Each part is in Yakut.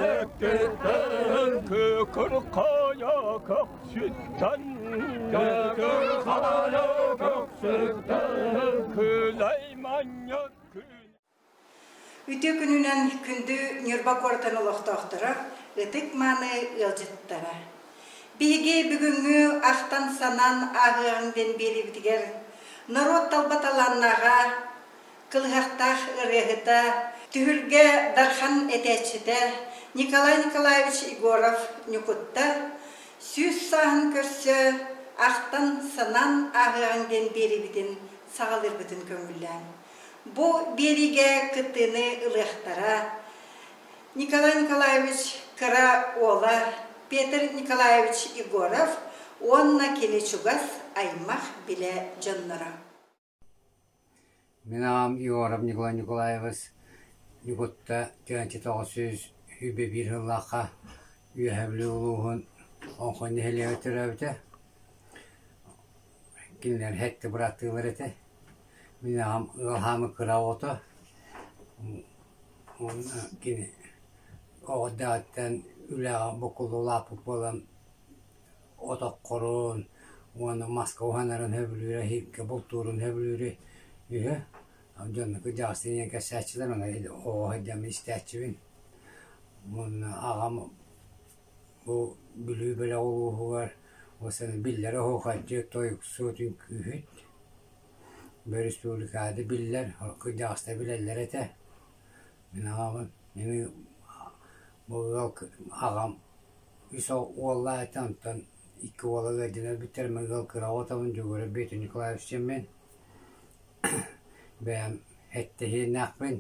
Сибэккиттэн Күкүр хайа көхсүттэн Күкүр хайа көхсүттэн Күлэй манньык күн Үтүө күнүнэн күндү Ньурба куоратын олохтоохторо, ытык-мааны ыалдьыттара! Биһиги бүгүҥҥү ахтан-санаан ааҕыаҕыҥ диэн биэриибитигэр норуот талба талааннааҕа, кылыһахтаах ырыаһыта, түһүлгэ дархан этээччитэ Николай Николаевич Егоров Ньукутта 100 сааһын көрсө ахтан-санаан ааҕыаҕыҥ диэн биэриибитин саҕалыырбытын көҥүллээҥ. Бу биэриигэ кыттыыны ылыахтара Николай Николаевич кыра уола Петр Николаевич Егоров уонна кини чугас аймах билэ дьонноро. Мин аҕам Егоров Николай Николаевич Ньукутта 1991 сыллаахха Үөһээ Бүлүү улууһун Оҥхой нэһилиэгэр төрөөбүтэ. Кинилэр сэттэ бырааттыылар этэ. Мин аҕам ыал хаамыы кыра оҕото. Уонна кини оҕо эрдэҕиттэн үлэҕэ буккулла улааппыт буолан от оххорун уонна маска уһанарын сөбүлүүрэ, иһиккэ бултуурун сөбүлүүрэ үһү. Дьонно кырдьаҕастыы диэн кэпсээччилэр, ону оҕо сылдьан истээччибин. Уонна аҕам бу Бүлүү бөлөх улууһугар биллэр оһуохайдьыт, тойуксут, үҥкүүһүт, республикада биллэр, кырдьаҕастар билэллэр этэ. Мин аҕабын, мин бу ыал аҕам үс уоллаах этэ, онтон икки уола ыалдьан өлбүттэр, мин ыал кыра оҕотобун Дьугуров Петр Николаевич диэммин. Бэйэм эттэһиэннээхпин.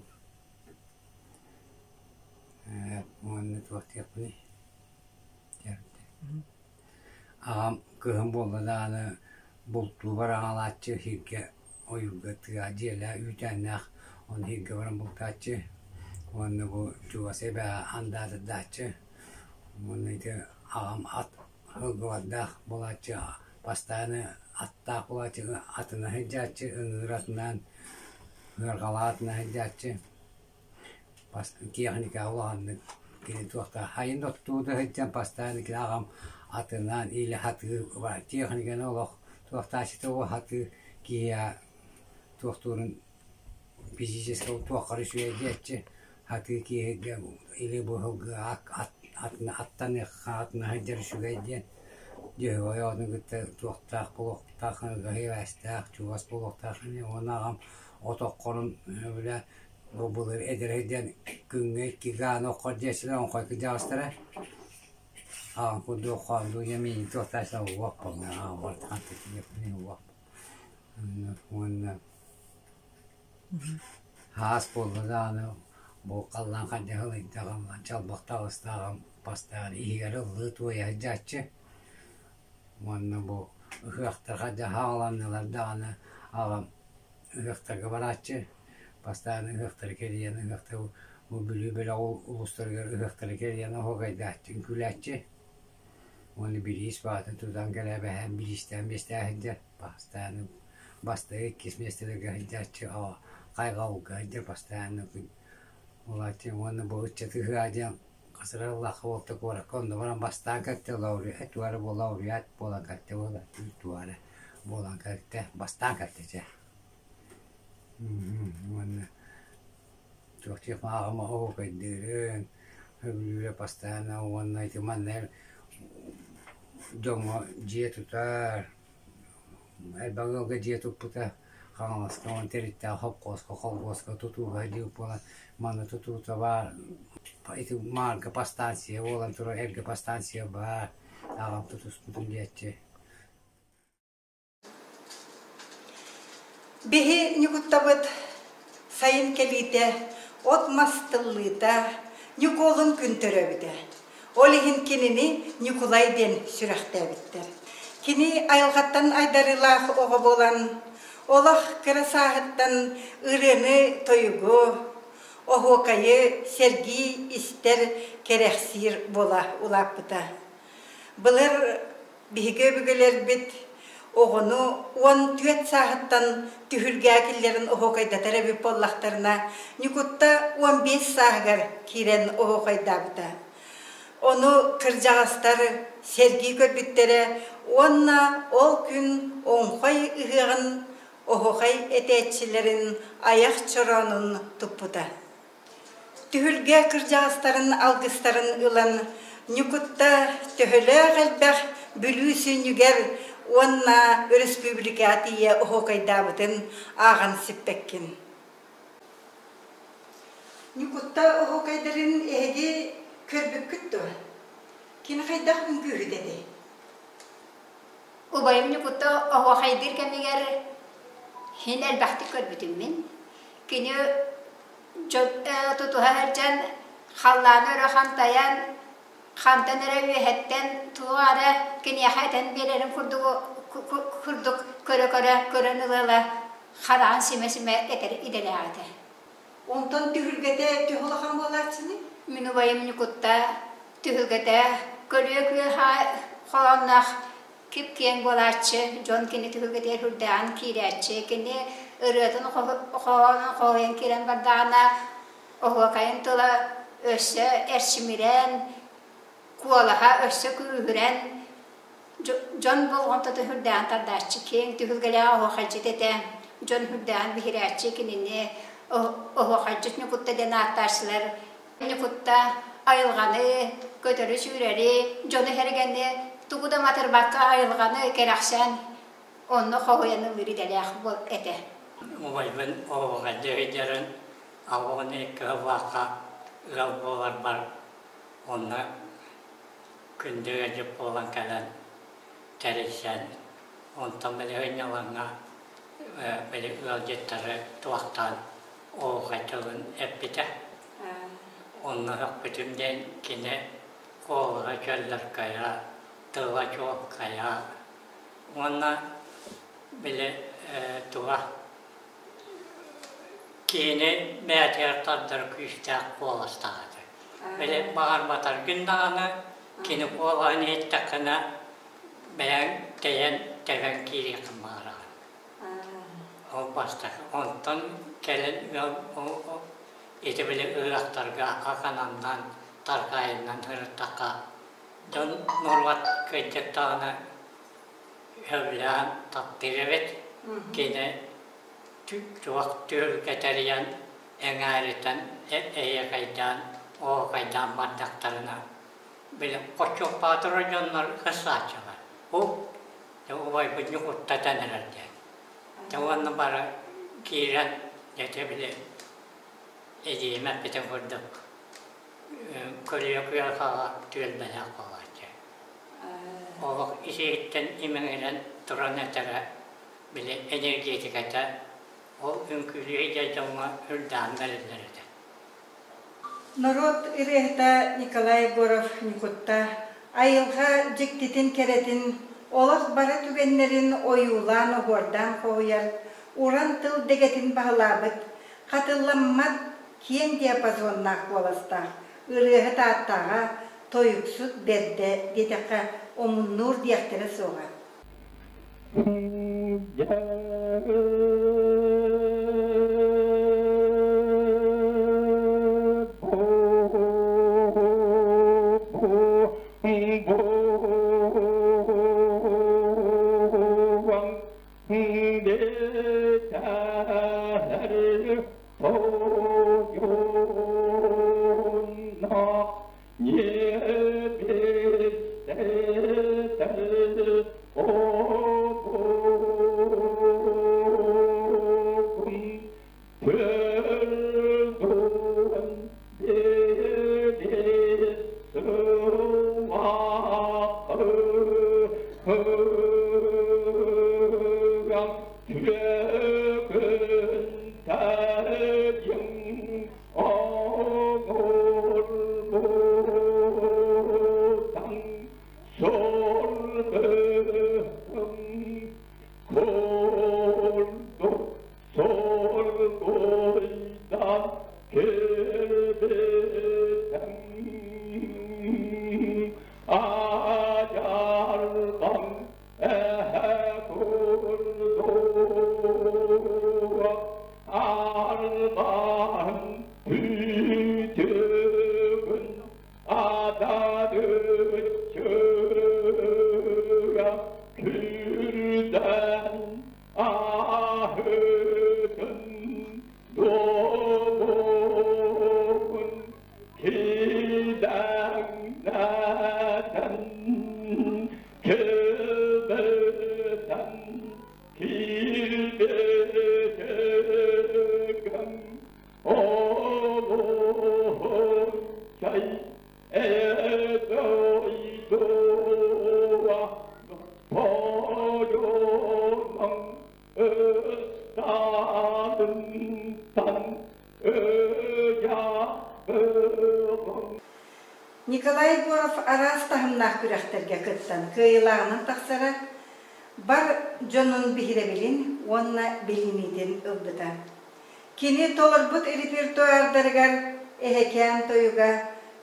Уонна туох диэхпиний Аҕам кыһын буолла даҕаны бултуу бараҥалааччы иһиргэ ойуурга тыа дьиэлээх үүтээннээх ону иһиргэ баран бултааччы уонна бу чугас эбээ андаатырдааччы уонна ити аҕам ат сылгылардаах буолааччы бастааны аттаах буолааччы атынан сылдьааччы ыҥыыр атынан ыарҕалаах атынан сылдьааччы Техника улаханнык кини туохтаах хайын да оттуу да сылдьан бастаан икки аҕам атынан или хатыы техниканы олох туохтааччыта хатыы киһи туохтуурун физически туоххар үчүгэй диэччи хатыы киһигэ или быһылгы аттаныахха атына сылдьар үчүгэй диэн дьөһөгөй оҕотун кытта туохтаах буолуохтаах ыһыахтаах чугас буолуохтаах уонна аҕам от оххорун бile Бу былыр эдэр диэн күҥҥэ икки гааны оххор диэччилэр оҥхой кырдьаҕастара. Аҕам курдук оххоон дуу диэн миигин туохтааччылар уох буолла аҕам барыта уох уонна хаас буолла даҕаны бу халлаан хайдах ылыйдаҕым чалбах таҕыстаҕым бастаан иһигэр ыллыы туойа сылдьааччы уонна бу ыһыахтар хайдах хааланнылар даҕаны аҕам ыһыахтарга барааччы, бастаан ыһыахтары кэрийэн ыһыахтары бу Бүлүү бөлөх улуустарыгар ыһыахтары кэрийэн оһуокайдааччы, үҥкүүлээччи уонна бириис баҕатын тутан кэлээбэһээн бириистээн биэстээх сылдьар, бастаан бастакы иккис миэстэлэргэ сылдьааччы хайҕабылга сылдьар бастаан буолааччы уонна бу ыччат ыһыаҕа диэн хасыраллаахха буолта куоракка онно баран бастаан кэлтэ лауреат туора лауреат буолан кэлтэ буола туора буолан кэлтэ бастаан кэлтэ чэ уонна туох диэх ааҕым оһуокайдыырын сөбүлүүрэ постоянно уонна ити манна дьоҥҥо дьиэ тутар элбэх ыалга дьиэ туппута Хаҥаласка уонна Төрүттээх хопхуоска холхуоска тутууга диир буолан манна тутуута баар ити Маарга подстанция буолан турар эргэ подстанция баар аҕам тутуспутун диэччи. Биһи Ньукуттабыт сайын кэлиитэ, от-мас тыллыыта, Ньукуолун күн төрөөбүтэ. Ол иһин кинини Ньукулай диэн сүрэхтээбиттэр. Кини айылҕаттан айдарыылаах оҕо буолан, олох кыра сааһыттан ырыаны-тойугу, оһуокайы сэргии истэр, кэрэхсиир буола улааппыта. Былыр Биһиги өбүгэлэрбит оҕону 14 сааһыттан түһүлгэ киллэрэн оһуокайдатар эбит буоллахтарына, Ньукутта 15 сааһыгар киирэн оһуокайдаабыта. Ону кырдьаҕастар сэргии көрбүттэрэ уонна ол күн Оҥхой ыһыаҕын оһуохай этээччилэрин айах чороонун туппута. Түһүлгэ кырдьаҕастарын алгыстарын ылан Ньукутта төһөлөөх элбэх Бүлүү сүнньүгэр уонна өрөспүүбүлүкэҕэ тиийэ оһуокайдаабытын ааҕан сиппэккин. Ньукутта оһуокайдарын эһиги көрбүккүт дуо? Кини хайдах үҥкүүһүт этэй? Убайым Ньукутта оһуохайдыыр кэмигэр иһин элбэхтик көрбүтүм мин. Кини тутуһа сылдьан халлааны өрө хантайан, хантан эрэ үөһэттэн туох эрэ киниэхэ этэн биэрэрин курдук көрө-көрө көрөн ыла-ыла хараҕын симэ-симэ этэр идэлээх этэ. Онтон түһүлгэтэ төһө улахан буолааччыный? Мин убайым Ньукутта түһүлгэтэ көлүө күөһэ холоонноох кип-киэҥ буолааччы, дьон кини түһүлгэтигэр үрдээҕин киирээччи, кини ырыатын хоһоонун хоһуйан киирэн бардаҕына, оһуокайын тыла өссө эрчимирэн, куолаһа өссө күүһүрэн, дьон болҕомтотун үрдээҕин тардааччы, киэҥ түһүлгэлээх оһуохайдьыт этэ, дьон үрдээҕин биһирээччи кинини оһуохайдьыт Ньукутта диэн ааттааччылар Ньукутта айылҕаны, көтөрү-сүүрэри, дьону-сэргэни тугу да матырбакка айылҕаны кэрэхсээн онно хоһуйан ыллыыр идэлээх этэ. Убайбын оҕоҕо дьиһидьэрин алҕону икки сыллаахха ыал буоларбар онно күндү ыалдьыт буолан кэлэн тэрийсэн, онтон били ынньалаҥҥа били ыалдьыттары туохтаан оҕо тылын эппитэ. Онно сөхпүтүм диэн кини куолаһа чөллөркөйө, тыла чуолкайа уонна били туга киһини бэйэтигэр тардар күүстээх куоластаах этэ. Били баҕарбатаргын даҕаны кини куолаһын иһиттэххинэ бэйэҥ тэйэн тэбэн киириэххин баҕараҕын. Ол бастакы. Онтон кэлин ыал ити били ыһыахтарга акананнан, таркаайынан сырыттахха дьон норуот кырдьык даҕаны сөбүлээн таптыыр эбит. Кини туох түһүлгэ тэрийэн, эҥээритэн, эһиэхэйдээн, оһуокайдаан бардахтарына били хоччуоппаатар дьоннор ыксааччылар. Дьэ убайбыт ньукуттатан эрэр диэн. Дьэ уонна бары киирэн дьэ били эдьиийим эппитин курдук көлүйэ куйархаҕа түөлбэлээх буолааччы. Олох ис-иһиттэн имэҥирэн туран этэрэ били энергетиката ол үҥкүүлүү дьоҥҥо үрдээн бэриллэр этэ. Норуот ырыаһыта Николай Егоров-Ньукутта айылҕа дьиктитин кэрэтин, олох бары түгэннэрин ойуулаан-оһуордаан хоһуйар, уран тыл дэгэтин баһылаабыт, хатыламмат киэҥ диапазоннаах куоластаах ырыаһыт ааттааҕа, тойуксут бэрдэ диэтэххэ омуннуур диэхтэрэ суоҕа. Арбаһын түтүгүн адады. Николай Егоров араас таһымнаах күрэхтэргэ кыттан кыайыылааҕынан тахсара, бар дьонун биһирэбилин уонна билиниитин ылбыта. Кини толорбут репертуардарыгар Эһэкээн тойуга,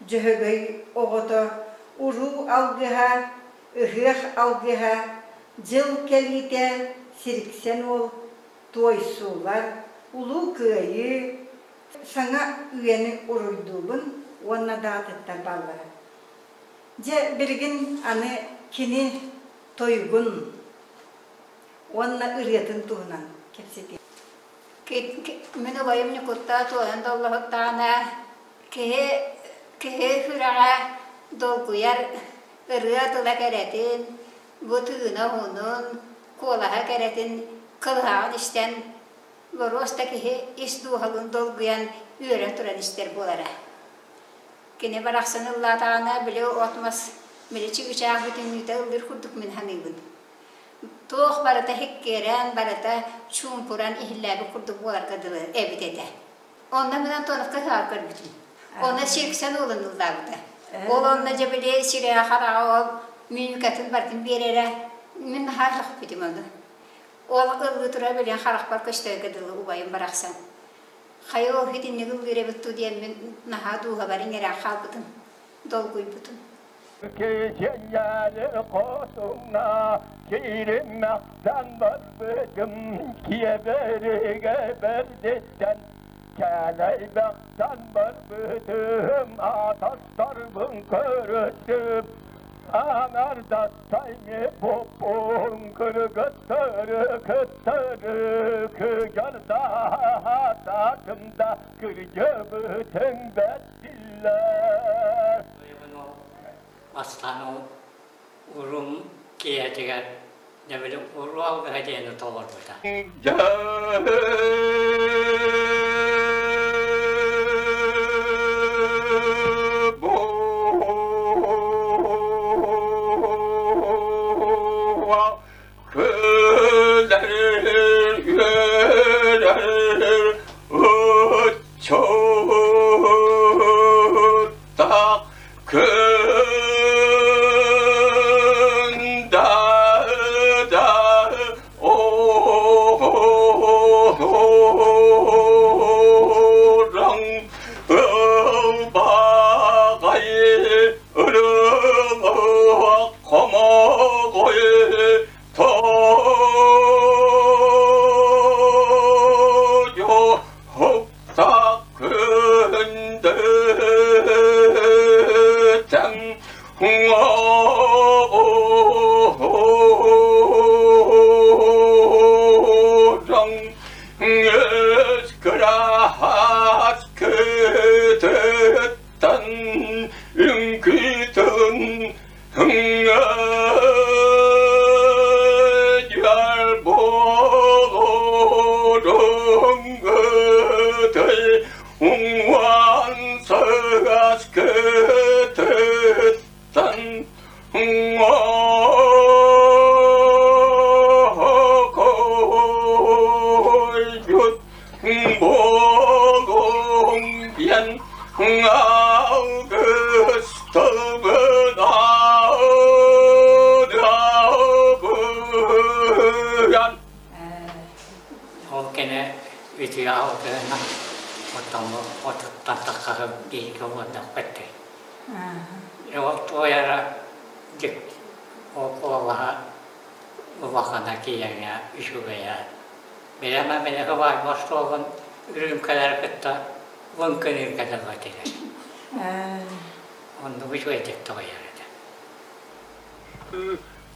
Дьөһөгөй оҕото, Уруу алгыһа, Ыһыах алгыһа, Дьыл кэлиитэ, Сириксэн уол, Туойсуулар, Улуу Кыайыы, Саҥа үйэни уруйдуубун уонна да атыттар бааллара. Дьэ, билигин аны кини тойугун уонна ырыатын туһунан кэпсэтиэм. Мин убайым Ньукуттаа туойан доллоһуттаҕына киһи киһи сүрэҕэ долгуйар ырыа тыла кэрэтин, бу тыына уһунун, куолаһа кэрэтин кылыһаҕын истэн боруоста киһи ис дууһалыын долгуйан үөрэн туран истэр буолара. Кини барахсан ыллаатаҕына били от-мас били чыычаах бүтүннүүтэ ыллыыр курдук мин саныыбын. Туох барыта һиккиэрэн, барыта чуумпуран иһиллээбит курдук буоларга дылы эбит этэ. Онно мин Антоновка ыһыаҕар көрбүтүм. Онно сириксэн уолун ыллаабыта. Ол онно дьэ били сирэйэ-хараҕа ол мимикатын барытын биэрэрэ. Мин наһаа сөхпүтүм ону. Ол ыллыы турар билигин харахпар көстөргө дылы убайым барахсан. Хайа ол итинник ыллыыр эбит дуу диэммин наһаа дууһабар иҥэрэн хаалбытым, долгуйбутум. Киһиэйээли хотуҥҥа киириммэхтэн барбытым, киэбэригэ бэрдиттэн кээлэйбэхтэн барбытым, атастарбын көрүстүм. Аҥардастай поппун кыргыттары кыттары кыйардаатым да кырдьыбытыҥ бэттиллэр. Бастаан ол урум киэһэтигэр дьэ били уруу алгыһа диэни толорбута. Ол кэнэ үтүө алтыһына оттон отуттан таххаһы биһиги уоннаппыт. Ол туойара дьик ол куолаһа улахана киэҥэ үчүгэйэ. Билэмэ мэлэхэ баай остуолун үрүүмкэлэри кытта лыҥкыныырга дылы этилэр. Оннук үчүгэйдик тоҕойор этэ.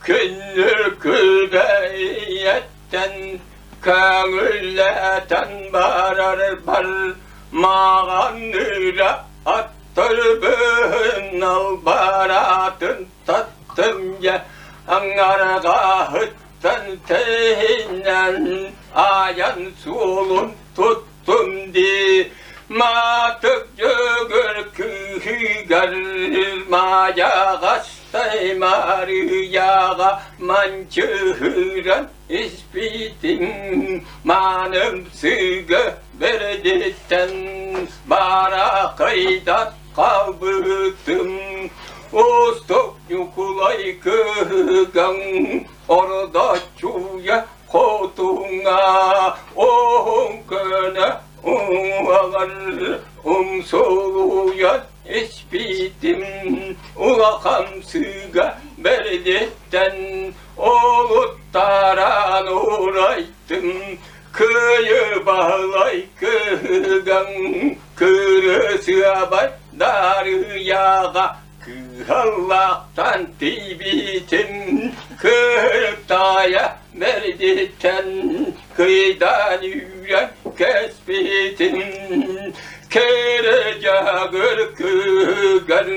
Күннүр күбэйэттэн көҥүллэтэн барар бар маҕаныыра аттарбын албаратын таттым дьэ аҥарҕаһыттан тэһинэн айан суолун туттум дии маатык дьөгөр күүһ Быһыгар Маайаҕастай Маарыйаҕа манчыһыран испитим Маанымсыга бэрдиттэн барахайдан хаалбытым Устук Ньукулай кыһыгаҥ ордоччуйа хотуҥа оһон көнө уҥуоҕар умсулуйан испитим улахан сыыга бэрдиттэн олуттаран урайдым кыайы баһылай кыһыгаҥ кырысыабай дарыйаҕа Кыһаллаахтан тиийбитим, кыһыртаайа мэрдиттэн кыйдаан үүрэн кэспитим. Кэрэ дьагыр кыһыгар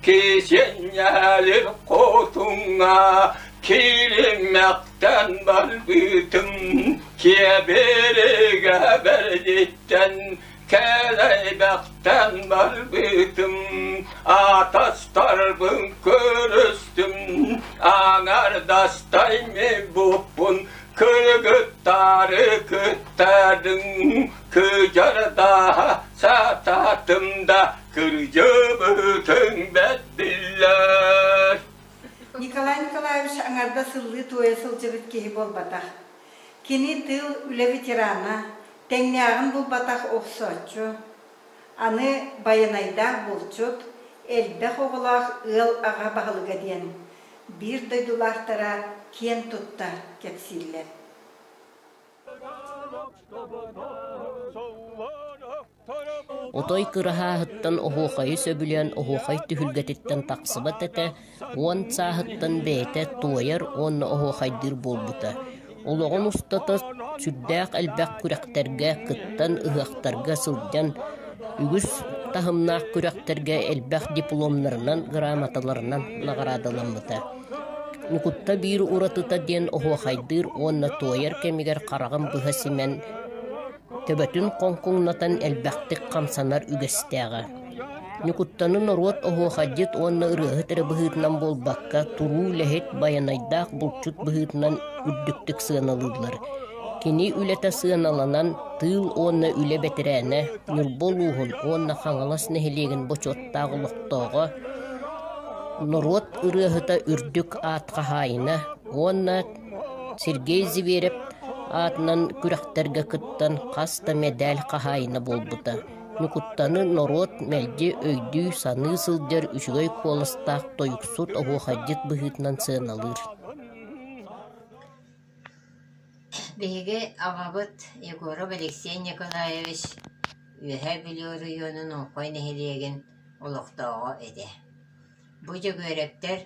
кисиэнньэлир хотуҥҥа киримэхтэн барбытым, киэбиригэ бэрдиттэн Кэлэйбэхтэн барбытым, атастарбын көрүстүм, аҥардастай буппун, кыргыттары кыттардым, кыдьардааһа сатаатым да, кырдьыбытыҥ бэрт биллэр. Николай Николаевич аҥардас ыллыы-туойа сылдьыбыт киһи буолбатах. Кини тыыл үлэ ветерана, тэҥнээҕин булбатах охсооччу, аны байанайдаах булчут, элбэх оҕолоох ыал аҕа баһылыга диэн биир дойдулаахтара киэн тутта кэпсииллэр. Отой кыраһааһыттан оһуохайы сөбүлээн оһуохай түһүлгэтиттэн тахсыбат этэ, уон сааһыттан бэйэтэ туойар уонна оһуохайдыыр буолбута. Олоҕун устата сүрдээх элбэх күрэхтэргэ кыттан, ыһыахтарга сылдьан, үгүс таһымнаах күрэхтэргэ элбэх дипломнарынан, грамоталарынан наҕараадаламмыта. Ньукутта биир уратыта диэн оһуохайдыыр уонна туойар кэмигэр хараҕын быһа симэн Төбөтүн хоҥкуҥнатан элбэхтик хамсанар үгэстээҕэ. Ньукуттаны норуот оһуохайдьыт уонна ырыаһыт эрэ быһыытынан буолбакка, туруу үлэһит, байанайдаах булчут быһыытынан үрдүктүк сыаналыыллар. Кини үлэтэ сыаналанан, тыыл уонна үлэ бэтэрээнэ, Ньурба улууһун уонна Хаҥалас нэһилиэгин бочуоттаах олохтооҕо, норуот ырыаһыта үрдүк аат хаһаайына уонна Сергей Зверев аатынан күрэхтэргэ кыттан хас да мэдээл хаһаайына буолбута. Ньукуттаны норуот мэлдьи өйдүү-саныы сылдьар үчүгэй куоластаах тойуксут оһуохайдьыт быһыытынан сыаналыыр. Биһиги аҕабыт Егоров Алексей Николаевич Үөһээ Бүлүү оройуонун Оҥхой нэһилиэгин олохтооҕо этэ. Бу Дьөгүөрэптэр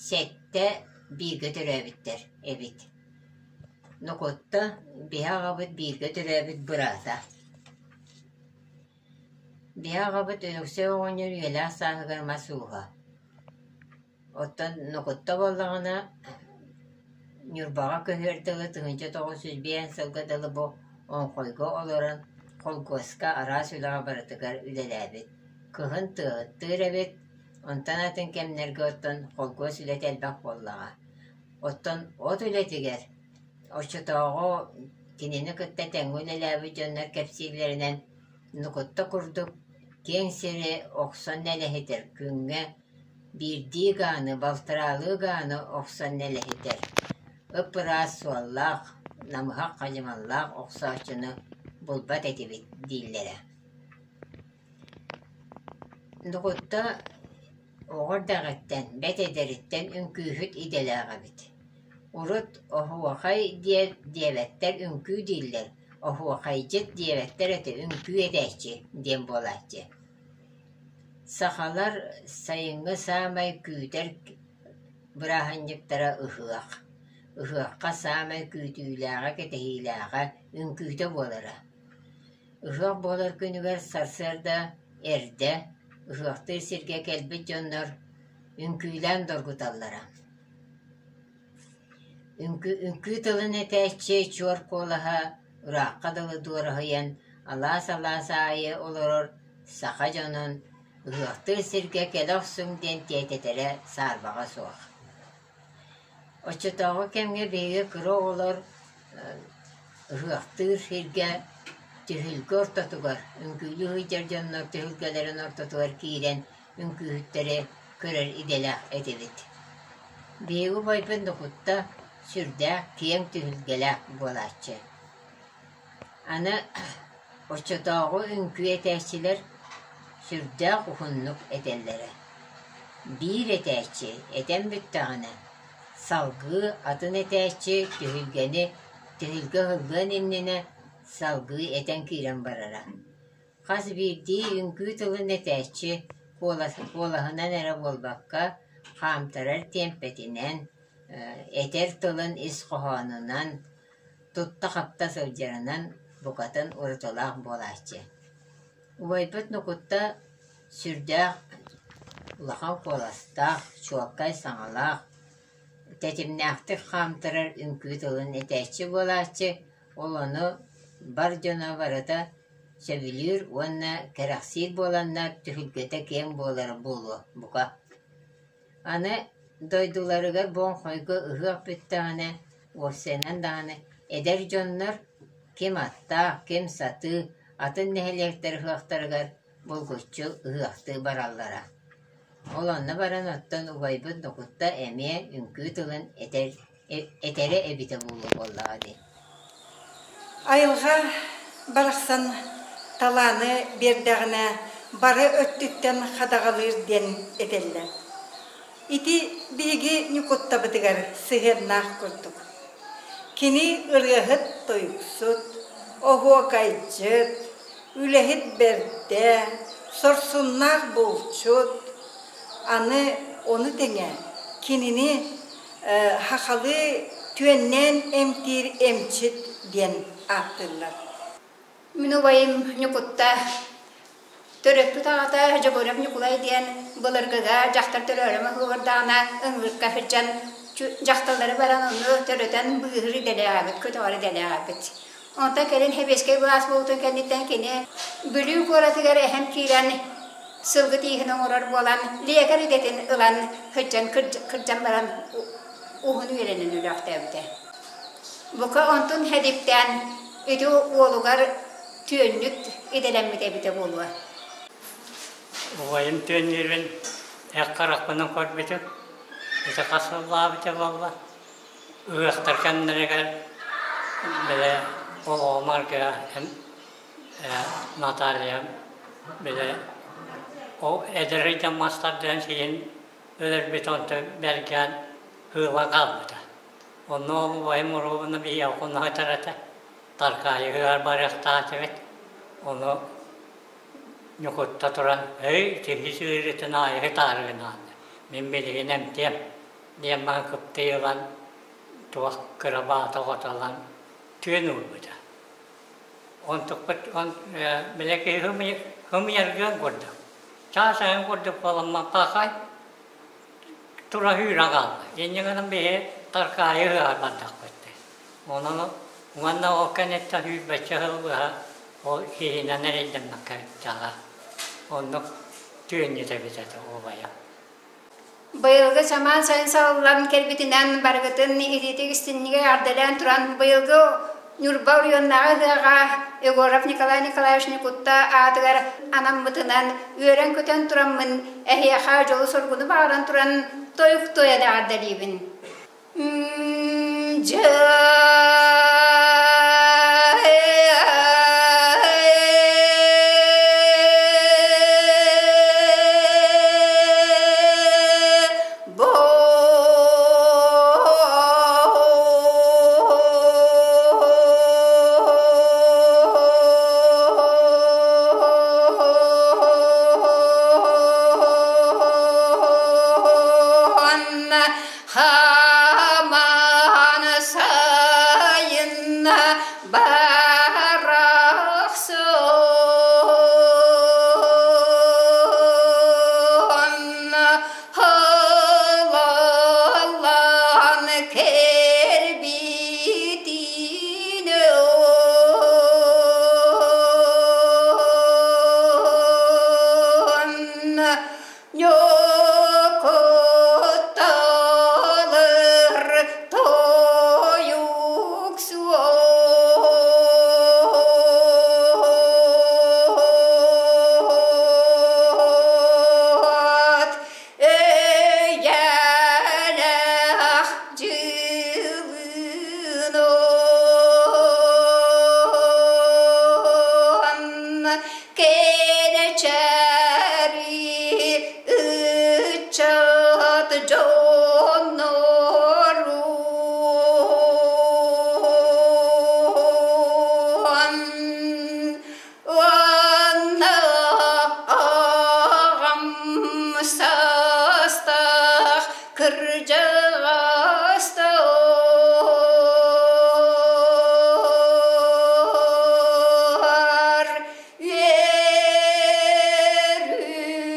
сэттэ бииргэ төрөөбүттэр эбит. Нокотто биһи аҕабыт бииргэ төрөөбүт быраата. Биһи аҕабыт Өлөксөй оҕонньор үйэлээх сааһыгар мас ууһа. Оттон Нокотто буоллаҕына Ньурбаҕа көһүөр дылы 1905 сылга дылы бу Оҥхойго олорон холкуоска араас үлэҕэ барытыгар үлэлээбит. Кыһын тыаһыттыыр эбит, онтон атын кэмнэргэ оттон холкуос үлэтэ элбэх буоллаҕа. Оттон от үлэтигэр оччотооҕу кинини кытта тэҥҥэ үлэлээбит дьоннор кэпсииллэринэн Нукутта курдук киэҥ сири охсон нэлэһитэр күҥҥэ биирдии гааны, балтараалыы гааны охсон нэлэһитэр, ып-ыраас суоллаах, намыһах хадьымаллаах охсооччуну булбат этибит дииллэрэ. Нукутта оҕо эрдэҕиттэн, бэт эдэриттэн үҥкүүһүт идэлээх эбит. Урут оһуохай диэн диэбэттэр үҥкүү дииллэр, оһуохайдьыт диэбэттэр этэ, үҥкүү этээччи диэн буолааччы. Сахалар сайыҥҥы саамай күүтэр бырааһынньыктара ыһыах. Ыһыахха саамай күүтүүлээҕэ, кэтэһиилээҕэ үҥкүүтэ буолара. Ыһыах буолар күнүгэр сарсыарда эрдэ ыһыахтыыр сиргэ кэлбит дьоннор үҥкүүлээн доргуталлара. Үҥкүү тылын этээччи чуор куолаһа ыраахха дылы дуораһыйан алаас-алаас аайы олорор саха дьонун ыһыахтыыр сиргэ кэлэ охсуҥ диэн тиэтэтэрэ саарбаҕа суох. Оччотооҕу кэмҥэ биһиги кыра оҕолор ыһыахтыыр сиргэ түһүлгэ ортотугар, үҥкүүлүү сылдьар дьоннор түһүлгэлэрин ортотугар киирэн үҥкүүһүттэри көрөр идэлээх этибит. Биһиги убайбыт Нукутта сүрдээх киэҥ түһүлгэлээх буолааччы. Аны оччотооҕу үҥкүү этээччилэр сүрдээх уһуннук этэллэрэ. Биир этээччи этэн бүттэҕинэ, салгыы атын этээччи түһүлгэни түһүлгэ ыһыллыан иннинэ салгыы этэн киирэн барара. Хас биирдии үҥкүү тылын этээччи куолаһынан эрэ буолбакка, хаамтарар тиэмпэтинэн, этэр тылын ис хоһоонунан, тутта-хапта сылдьарынан букатын уратылаах буолааччы. Убайбыт Нукутта сүрдээх улахан куоластаах, чуолкай саҥалаах, тэтимнээхтик хаамтарар үҥкүү тылын этээччи буолааччы, ол ону бар дьоно барыта сөбүлүүр уонна кэрэхсиир буоланнар түһүлгэтэ киэҥ буолара буолуо, бука. Аны дойдуларыгар Боҥхойго ыһыах бүттэҕинэ, уопсайынан даҕаны эдэр дьоннор ким аттаах, ким сатыы атын нэһилиэктэр ыһыахтарыгар булгуччу ыһыахтыы бараллара. Ол онно баран оттон убайбыт Нукутта эмиэ үҥкүү тылын этэр этэрэ эбитэ буолуо буоллаҕа дии. Айылҕа барахсан талааны биэрдэҕинэ бары өттүттэн хадаҕалыыр диэн этэллэр. Ити биһиги Ньукуттабытыгар сыһыаннаах курдук. Кини ырыаһыт тойуксут, оһуокайдьыт, үлэһит бэрдэ, сорсуннаах булчут. Аны ону тэҥэ кинини Сахалыы түөннээн эмтиир эмчит диэн ааттыыллар. Мин убайым Ньукутта төрөппүт аҕата Дьогуорап Ньукулай диэн былыргыга дьахтар төрөөрү оһуордаҕына ыҥырыкка сылдьан дьахталлары баран онно төрөтөн быыһыыр идэлээҕэбит, көтөҕөр идэлээҕэбит. Онтон кэлин сэбиэскэй былаас буолбутун кэнниттэн кини Бүлүү куоратыгар эһэм киирэн сылгы тииһин оҥорор буолан, лиэкэр идэтин ылан сылдьан кырдьан баран уһун үөрэнэн өлөөхтөөбүтэ. Бука онтун хэдиптээн ити уолугар түөнньүт идэлэммит эбитэ буолуо. Убайым түөннүүрүн эх харахпынан көрбүтүм. Ити хас сыллаабыта буолла. Ыһыахтар кэмнэригэр бile оҕомарга Наталья бile ол эдэр ыйдан мастардаан сиэн өлөрбүт онтон бэргээн ыыла хаалбыта. Онно убайым уруубуна биһиэхэ хонуһатар этэ. Таркаайыгар барыахтаах эбит. Ону Ньукутта туран, «Эй, киһи сыырытын аайы таарыгынаан, мин билигин эмтиэм» диэн баран кыптый ылан, туох кыра баата оҕотолон түөн уурбута. Онтукпут бile киһи хымыйаргыан курдук. Чаас айан курдук буоламмаппахай тура сүүрэн хаалла. Инньэ гынан биһи Таркаайы ыһыаҕар бардахпыт. Онон уонна ол кэнниттэн сүүрбэччэ сыл быһа ол киһинэн эрэйдэммэккэ бүттэҕэ. Оннук түөнньүт эбит этэ убайа. Быйылгы самаан сайын салаллан кэлбитинэн барыгытын итиитик истиннигэ эҕэрдэлээн туран быйылгы Ньурба оройуоннааҕы ыһыаҕа Егоров Николай Николаевич Ньукутта аатыгар анаммытынан үөрэн-көтөн тураммын эһиэхэ дьолу-соргуну баҕаран туран тойук туойан эҕэрдэлиибин. Хаман сайын. Ньукуталар тойук суот Эйэлээх дьылын кэнэчэри ыччат дьоннорун уонна аҕам саастаах кырдьаҕастар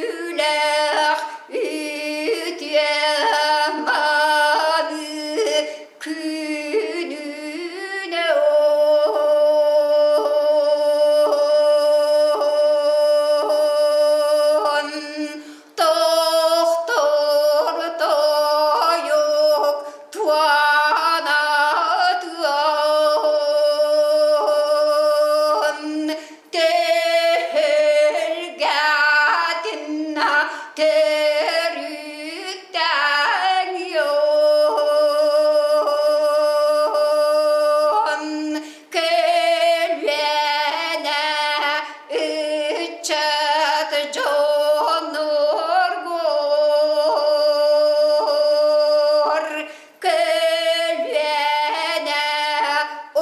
үөрүүлээх үтүө мааны күнүнэ он тохтор тойук туанатыан Түһүлгэтин төрүттэнион көлүөнэ ыччат дьонноргор көлүөнэ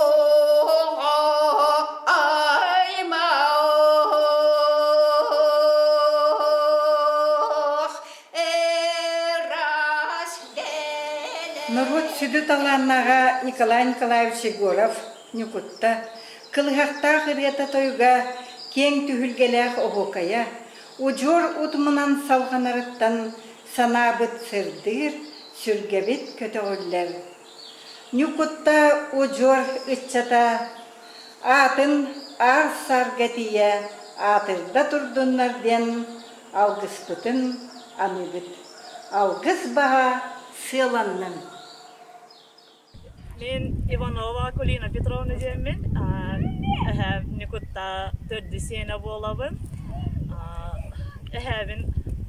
оҕо аймах ыраас Норуот сүдү талааннааҕа Николай Николаевич Егоров Ньукутта кылыһахтаах ырыата-тойуга, киэҥ түһүлгэлээх оһуокайа, удьуор утумунан салҕанарыттан санаабыт сырдыыр, сүргэбит көтөҕүллэр. Ньукутта удьуор ыччата аатын аар-саарга тиийэ аатырда турдуннар диэн алгыспытын аныыбыт. Алгыс баҕа сыаланнын! Мин Иванова Акулина Петровна диэммин, эһээм Ньукутта төрдүс сиэнэ буолабын. Эһээбин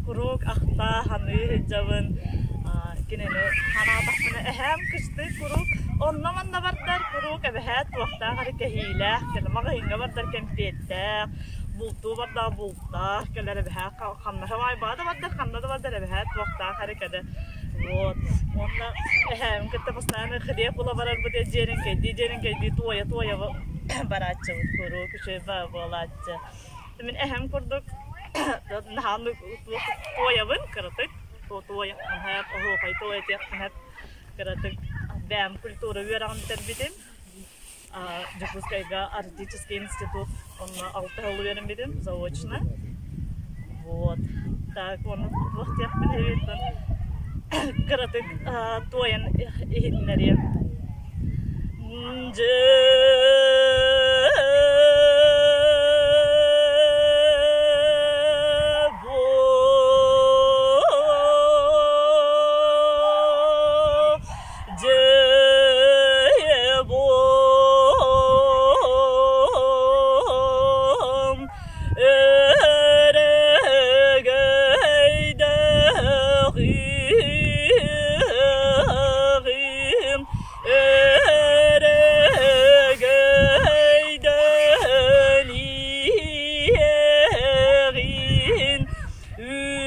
куруук ахта саныы сылдьабын. Кинини санаатахпына эһээм кыстыы куруук онно-манна бардар куруук эбэһээт туохтаах эрэ кэһиилээх, маҕаһыыҥҥа бардар кэмпиэттээх, бултуу бардаах бултаах кэлэр эбэһээт ханна баҕа да бардар, ханна да бардар эбэһээт туохтаах эрэ кэлэр. Вот. Уонна эһээм кытта постоянно хлеб була барарбыт дьиэриҥкэйдии дьиэриҥкэйдии туойа-туойа барааччыбыт куруук үчүгэй буолааччы. Мин эһэм курдук наһаа туойабын кыратык туойахпын сөп, оһуохай туойатыахпын сөп кыратык бэйэм культура үөрэҕин бүтэрбитим. Дьокуускайга Арктический институт онно алта сыл үөрэммитим заочно. Вот. Так, оны туох диэхпин эбиттэн кыратык туойан иһитиннэриэм.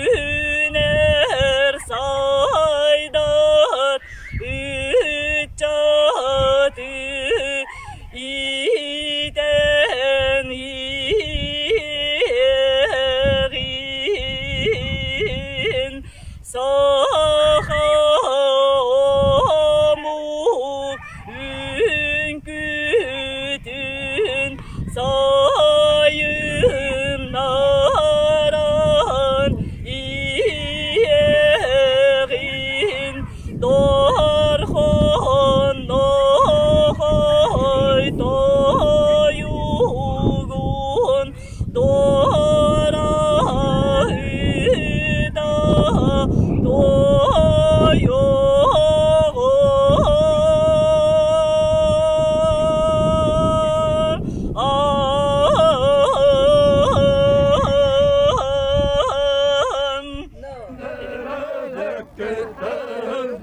Үүнэр сайдар ыччаты иитэн иһэҕин саха омук үҥкүүтүн сайыннаран иһэҕин дорхоннохой тойугун дорайда.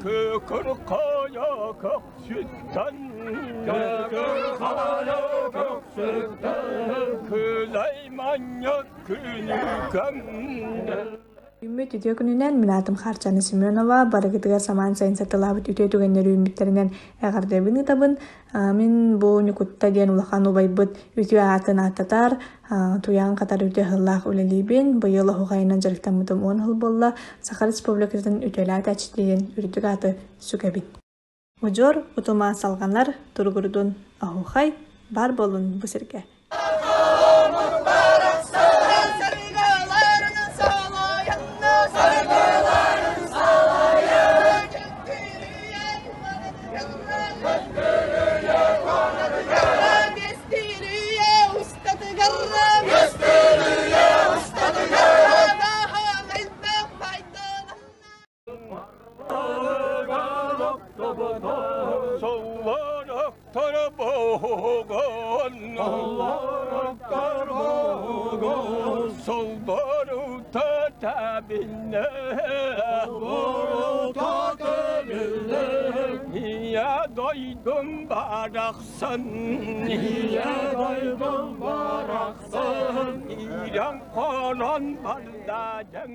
Көкөр хайа көксүттэн, Көкөр хайа көксүттэн, Күлэй манньык күнүкөм. Үүммүт үтүө күнүнэн мин аатым Харчана Семенова, барыгытыгар самаан сайын сатылаабыт үтүө түгэннэр үүммүттэринэн эҕэрдэбин ыытабын. Мин бу Ньукутта диэн улахан убайбыт үтүө аатын ааттатар, туйаан хатар үтүө сыллаах үлэлиибин. Быйыл оһуохайынан дьарыктаммытым 10 сыл буолла. Саха Республикатын үтүөлээх этээччитэ диэн үрдүк ааты сүгэбин. Удьуор утума салҕанар, туругурдун оһуохай, баар буоллун бу сиргэ. Дойдум барахсан, дойдум барахсан, иирэн хонон бардаадьаҥ.